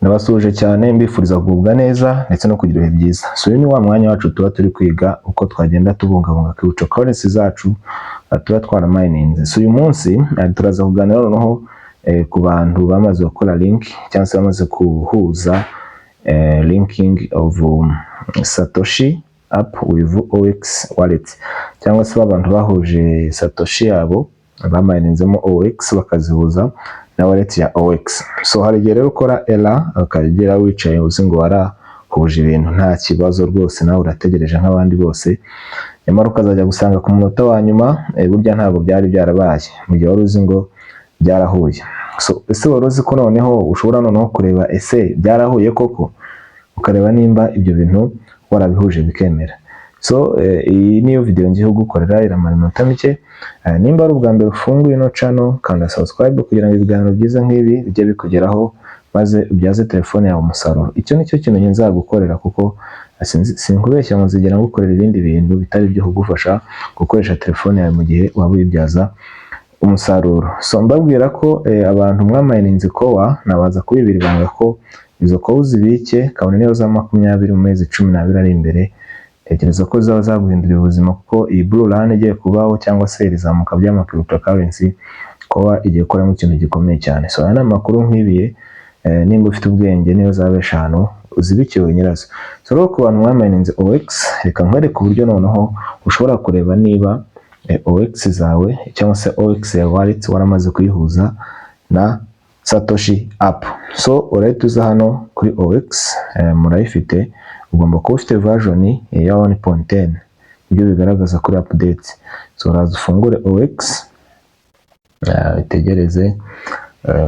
Ndabasuhuje cyane, mbifuriza kugubwa neza ndetse no kugira ibihe byiza. So uyu ni wa mwanya wacu tuba turi kwiga uko twagenda tubungabunga cryptocurrency zacu tuba twaramayininze. So uyu munsi turaza kuganira noneho ku bantu bamaze gukora link cyangwa se bamaze guhuza linking of Satoshi App with OX wallet, cyangwa se abantu bahuje Satoshi yabo bamayininzemo OX bakazihuza na wallet ya OX. So hari igihe rero ukora error, ukagera wicaye uzi ngo warahuje ibintu, nta kibazo rwose, nawe urategereje nk'abandi bose, nyamara ukazajya gusanga ku munota wa nyuma burya ntabwo byari byarabaye mu gihe wari uzi ngo byarahuye. So ese wari uzi ko noneho ushobora noneho kureba ese byarahuye koko, ukareba nimba ibyo bintu warabihuje bikemera? So iyi niyo video ngiye kugukorera, iramara iminota mike. Nimba ari ubwa mbere ufunguye ino channel, kanda subscribe kugira ngo ibiganiro byiza nk'ibi bijye bikugeraho, maze ubyaze telefone yawe umusaruro. Icyo nicyo kintu njye nzagukorera, kuko sinkubeshya ngo nzigera ngukorera ibindi bintu bitari ibyo kugufasha gukoresha telefone yawe mu gihe waba uyibyaza umusaruro. So mbabwira ko abantu mwamayininze Core, nabaza kubibira ibanga ko izo Core uzibike, kabone niyo za 20 mu mezi 12 ari imbere, tekereza ko zaba zaguhindurira ubuzima, kuko iyi bull run igiye kubaho cyangwa se irizamuka by'ama cryptocurrency, Core igiye gukoramo ikintu gikomeye cyane. So aya ni amakuru nk'ibiye, nimba ufite ubwenge, niyo zaba 5 uzibikiwe nyirazo. So rero ku bantu mwamayininze OX, reka nkwereke uburyo noneho ushobora kureba niba OX zawe cyangwa se OX ya wallet waramaze kuyihuza na Satoshi App. So urahita uza hano kuri OX, murayifite, ugomba kuba ufite version ya 1.10, ibyo bigaragaza kuri update. So uraza ufungure OX, utegereze,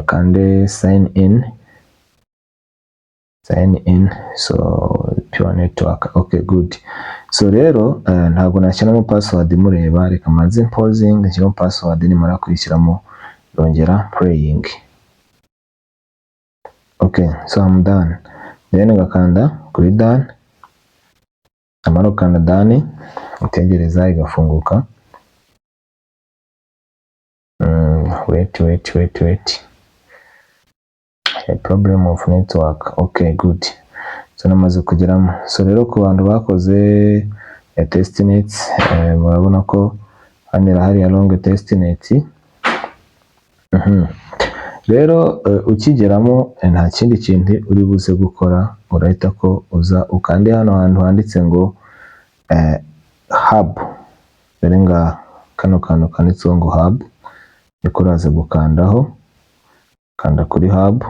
kande sign in, sign in. So pure network, okay, good. So rero ntabwo nashyiramo password mureba, reka manze pausing nshyiramo password, nimara kuyishyiramo ndongera playing. Okay, so I'm done. Then ngakanda kuri done, namara gukanda done utegereza igafunguka. Wait, wait, wait, wait, a problem of network. Okay, good. So namaze kugeramo. So rero ku bantu bakoze testnet, murabona ko hano irahari ya long testnet. Rero ukigeramo, nta kindi kintu uri buze gukora, urahita ko uza ukande hano hantu handitse ngo hub. Dore ngaha kano kantu kanditseho ngo hub, niko uraza gukandaho. Kanda kuri hub.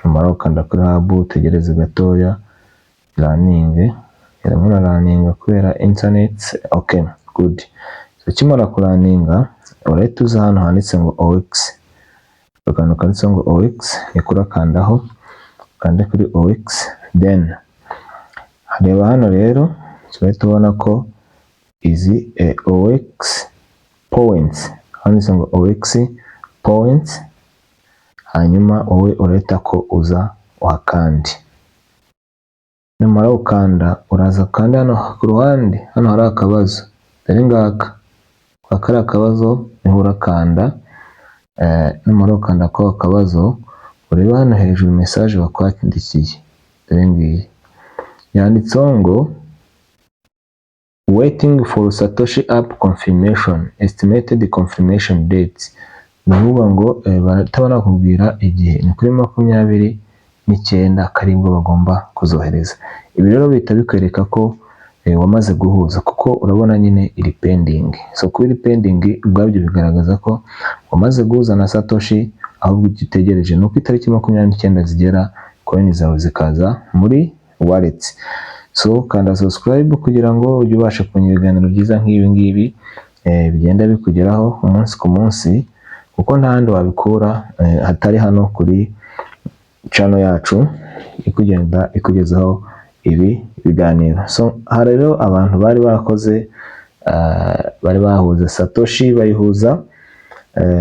Numara gukanda kuri hub, utegereze gatoya running, irimo iraruninga kubera internet. Okay, good. So ukimara kuraninga, urahita uza hano handitse ngo OX, akantu kanditseho ngo OX niko urakandaho, ukande kuri OX. Then reba hano rero, turahita ubona ko izi OX points, handitse ngo OX points, hanyuma wowe urahita ko uza uhakande. Numara gukanda, uraza kandi hano ku ruhande hano hari akabazo, dore ngaka, kwa kariya kabazo niho urakanda. Numara gukanda kuri ako kabazo, urebe hano hejuru message bakwandikiye, dore ngiyi, yanditseho ngo "Waiting for Satoshi App confirmation, estimated confirmation date". Ni ukuvuga ngo barahita banakubwira igihe, ni kuri 29 karibwo bagomba kuzohereza. Ibi rero bihita bikwereka ko wamaze guhuza, kuko urabona nyine iri pending. So kuba iri pending ubwabyo bigaragaza ko wamaze guhuza na Satoshi, ahubwo icyo utegereje ni uko itariki 29 zigera, coin zawe zikaza muri wallet. So kanda subscribe kugira ngo ujye ubasha kumenya ibiganiro byiza nk'ibi ngibi bigenda bikugeraho umunsi ku munsi, kuko nta handi wabikura hatari hano kuri channel yacu ikugenda ikugezaho ibi biganiro. So aha rero abantu bari bakoze, bari bahuza Satoshi bayihuza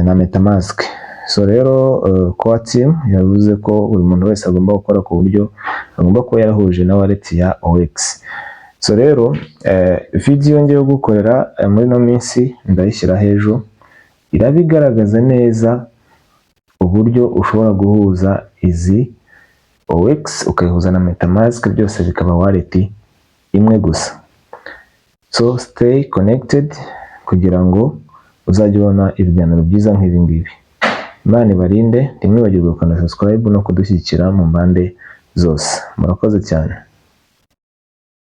na MetaMask. So rero Core Team yavuze ko buri muntu wese agomba gukora ku buryo agomba kuba yarahuje na wallet ya OX. So rero video ngiye gukorera muri ino minsi ndayishyira hejuru, irabigaragaza neza. uburyo ushobora guhuza izi OX ukayihuza na MetaMask, byose bikaba wallet imwe gusa. So stay connected kugira ngo uzajye ubona ibiganiro byiza nk'ibi ngibi. Imana ibarinde, ntimwibagirwe gukanda subscribe no kudushyigikira mu mpande zose. Murakoze cyane.